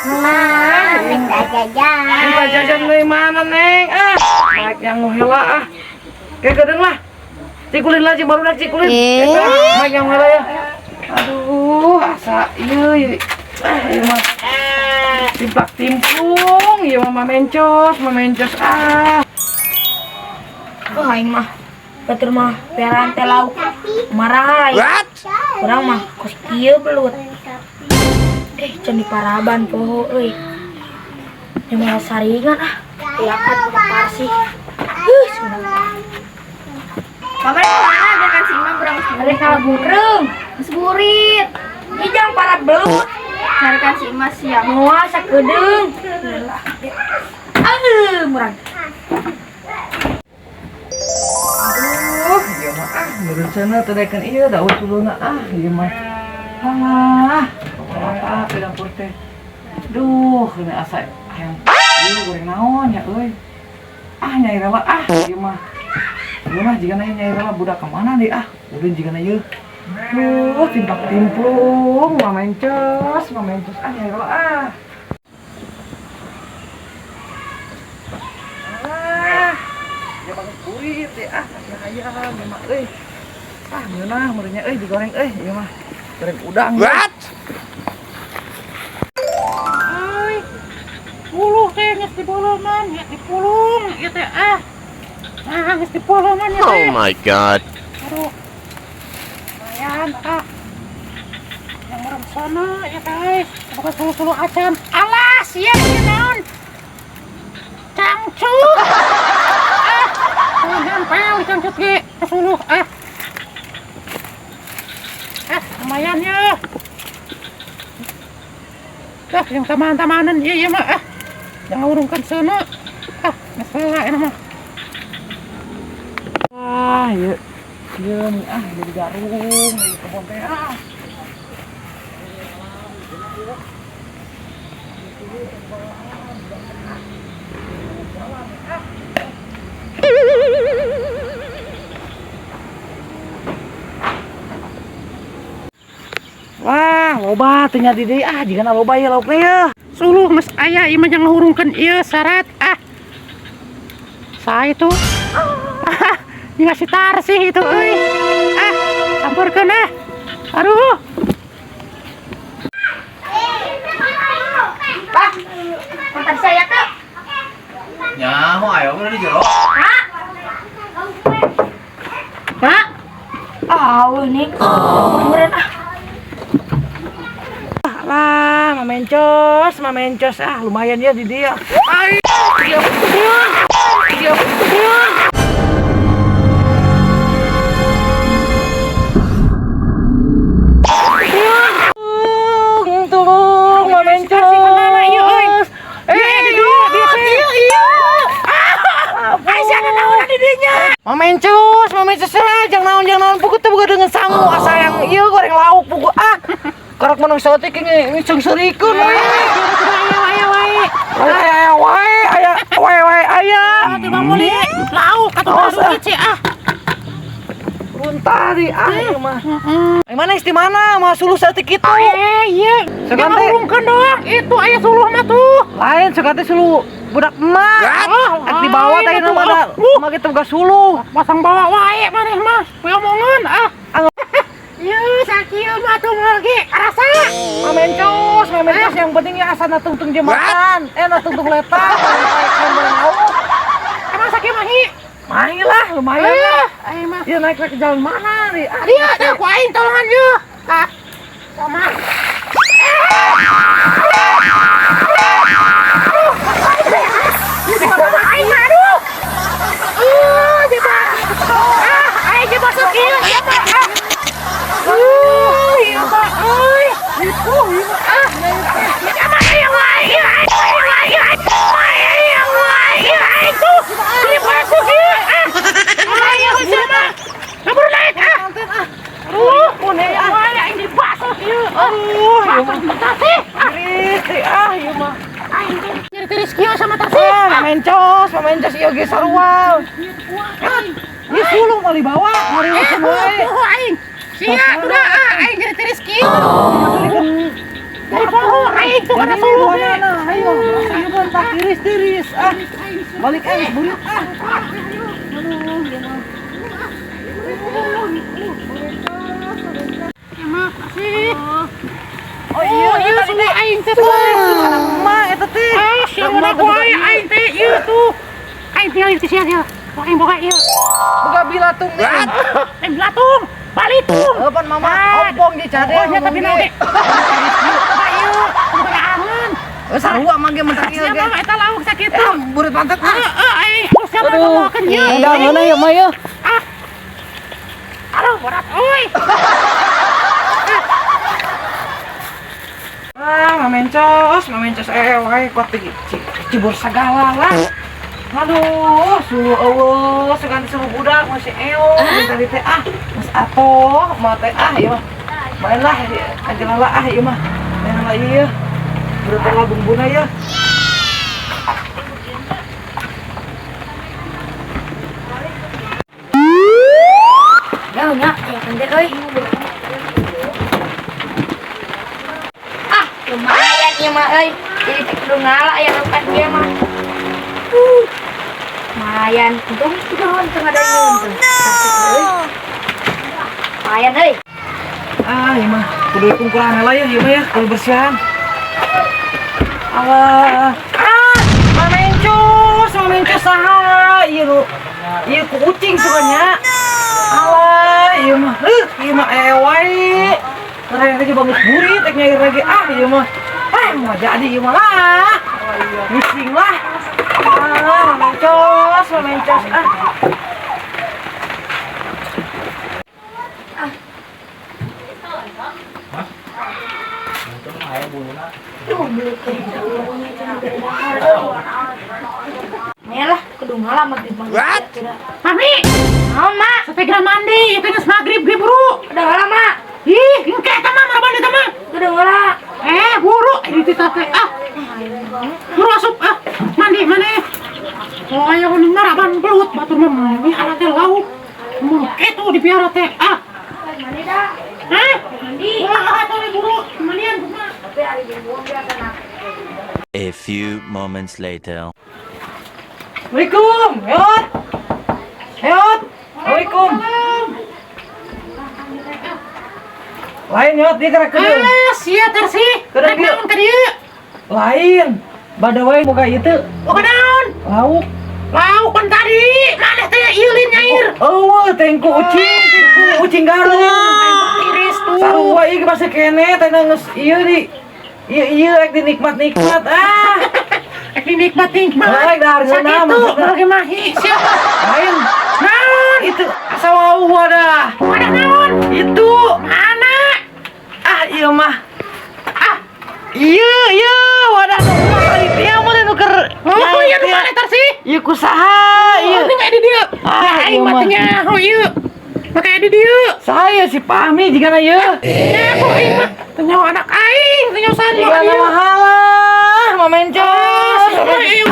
Nah, minta jajan. Minta jajan dari mana, Neng? Ah, naik yang heula ah. Kayak geudeung lah. Cikulin lah, baru dak cikulin. Eh. Naik yang heula ya. Aduh, asa ieu ieu. Ah, ieu mah. Timplak timplung, ieu mah mamencos, mamencos ah. Oh, aing mah batur mah piaraan teh lauk marah aing. Urang mah kos kieu belut. Eh, can diparaban poho euy. Ini malah saringan ah. Diakat pakai sih. Sunah. Mama kemana dengan si Imam berang Ada kalah bungkrung. Mas burit. Ini jangan para belut. Carikan si Imas siang. Moal sakedeung. Aduh, murang. Aduh, ieu mah ah, meureun cenah teu daekeun ieu da usulna ah, ieu mah. Ah, apa di dapur teh. Duh, ini asa hayang ieu goreng naon ya euy. Ah, nyai rela ah, ieu mah. Ieu mah jigana nyai rela budak ka mana deui ah? Ulin jigana ieu. Duh, timpak timplung, mamencos, mamencos ah nyai rela ah. Ah, ya banget kulit ya ah, kaki ayam ieu mah euy. Ah, ngeunah meureunnya euy digoreng euy ieu mah. Goreng udang. What? Ai. Buluh teh geus diboloman, ya dipulung ieu teh ah. Ah, geus dipoloman ya Oh teh. my god. Aduh. Lumayan ah. Yang merem sono ya teh. Bukan sulu-sulu acan. Alah, sia ieu naon? Cangcut. Ah, nempel cangcut ge kesuluh ah. Ah, lumayan ya. Dah, yang taman-tamanan iya iya mah ah. Jangan urungkan sono. Ah, geus heula eta mah. Ah, ieu. Ieu nih ah jadi garung di kebon teh ah. Wah, loba teh nya di deui ah, jigana loba ieu laukna ye. Suluh mas aya ieu mah jangan ngahurungkeun ieu syarat ah. Saya itu ah, ngasih tarsih itu euy. Ah, campurkeun ah. Aduh. Pak, kontak saya tuh. Nyaho ayo udah di jero. Pak. Pak. Ah, ini. Meureun ah. Lah, mamencos ah lumayan ya di dia. Ayo, dia dia dia. Tolong, tolong, mamencos. Eh, dia teh. Iya. Aisyah ada naon di dinya. Mamencos, mamencos lah, jangan naon pugu teh boga dengan sangu asa yang ieu goreng lauk pugu ah. Karak manung saeutik ngeung seurikeun we. Aya wae wae. Aya wae, aya wae wae aya. Atuh bang meuli lauk atuh Awas, ah. duit sih ah. Runtah di ah ieu mah. Eh, mana isti mana? Mah suluh saeutik kitu. Eh, iya. Segan Jangan teh. urungkeun doang. Itu aya suluh mah tuh. Lain suka teh suluh budak emak. Oh, Ek dibawa teh lain nu atuh, mah da. ah. Emak kitu boga suluh. Pasang bawa wae maneh mah. Poe omongan ah. Ieu sakieu mah tuh moal ge karasa. Mamencos, mamencos yang penting ya asa natungtung jembatan. Eh natungtung letak, goreng lauk. Emang sakieu mah hi? Mahi lah, lumayan lah. Aing mah. Iya naik naik ke jalan mana nih? Ah, Dia dah ku aing tolongan ieu. Ah. Sama. Aing mah aduh. Jebak. Ah, aing jebak ieu ieu mah. Ah. Ieu mah euy. Itu ieu mah ah. Ya mah aya wae, ieu aing wae, ieu aing wae, ieu wae, ieu aing tuh. Ini masuk ieu. Ah. Ayo sama. Kabur naik ah. Aduh, wae aing dibasuh ieu. Aduh, ieu mah. Basuh tasih. Ah, Irit, ah ieu mah. aing teh nyeri tiris kieu sama tasih. Ah, mamencos, mamencos ieu ge sarua. Ieu sulung mah dibawa, mari Eh, wae. oh, aing. Sia, udah ah, aing nyeri tiris kieu. Dari poho aing tuh kana suluh ge. Ayo, ayo bentak tiris-tiris ah. Balik ah, burit ah. Emang sih. Oh iya, Oh, iya suluh aing teh tuh. Emak eta teh. Ah, sia budak wae aing teh ieu tuh. Aing tinggal di sia sia. Aing boga ieu. Boga bilatung nih. Aing belatung, balitung. Heuh pan mama ompong di cade. Oh, nya tapi naon ge. Boga ieu, boga angeun. Eh sarua mah ge mentak ieu Sia ge. mah eta lauk sakitu. Eh, burit pantet ah. Heeh, aing. Sia mah bawakeun ieu. Udah mana ya mah ya? Ah. Aduh, berat euy. Ah, mamencos wae kuat teh cibur sagala lah. Aduh, suluh eueuh, segan suluh budak masih eo, tadi teh ah, mas atoh, mah teh ah ieu mah. Main lah, aja lah ah ieu mah. Main lah ieu. Berapa lah bumbuna ya. Ya nya, ya kan teh euy. Ah, lumayan ieu mah euy. Jadi teh kudu ngala ya lepas dia mah. Lumayan, untung untung ada ini untung. Euy. Lumayan euy. Ah, ieu mah kudu kungkuran heula ya, ieu mah ya, kudu bersihan. Alah. Ah, mamencos saha ieu nu. Ieu ku ucing sukanya. Alah, ieu mah. Heuh, ieu mah wae. Keren aja banget burit, rek nyair lagi. Ah, ieu mah. Ah, mau jadi ieu mah lah. Mising lah. Ah, mamencos, mamencos. Ah. Melah, kudu ngala maghrib maghrib. Mami, Naon, Mak? sategra mandi, ieu teh geus magrib ge buru. Udah ngala, Mak. Ih, engke eta mah maraban eta mah. Udah ngala. Eh, buru, ini teh teh ah. Buru asup ah, mandi mana? Oh, ayo nu maraban belut batur mah mami ala teh lauk. Mun kitu dipiara teh ah. Mandi dah. Hah? Mandi. Wah, atuh we buru, mandian kumaha? Tapi ari buang biasa nak. A few moments later. Assalamualaikum, Yot. Yot. Assalamualaikum. Lain Yot, dia gerak kedeung. Eh, sia tersi. Keur Rek naon ka dieu? Lain. Bada wae boga ieu teu. Boga naon? Lauk. Lauk pan tadi. Maneh teh ieu nyair. Eueuh, tengku ucing, tengku ucing garung. Tiris tuh. Sarua ieu masih kene teh geus ieu di ieu ieu rek dinikmat-nikmat ah. Rek dinikmat-nikmat. Baik, dah hargana, Sakitu, maksudna. bagi mahi. Siapa? Lain. Naon? Itu asa wau wadah. Wadah naon? Itu Mana? ah ieu mah. Ah, Ieu ieu wadah nu mah tadi teh mah nu keur. oh iya nu mana tar sih? Ieu kusaha ieu. Oh, ini nggak di dieu. Ah, Aing ieu mah mah. teu nyaho ieu. Make di dieu. Saya si Fahmi jigana ieu. Nyaho aing mah. Teu nyaho anak aing, teu nyaho saha Jigana dieu. mah halah, mamencos. Ah, ieu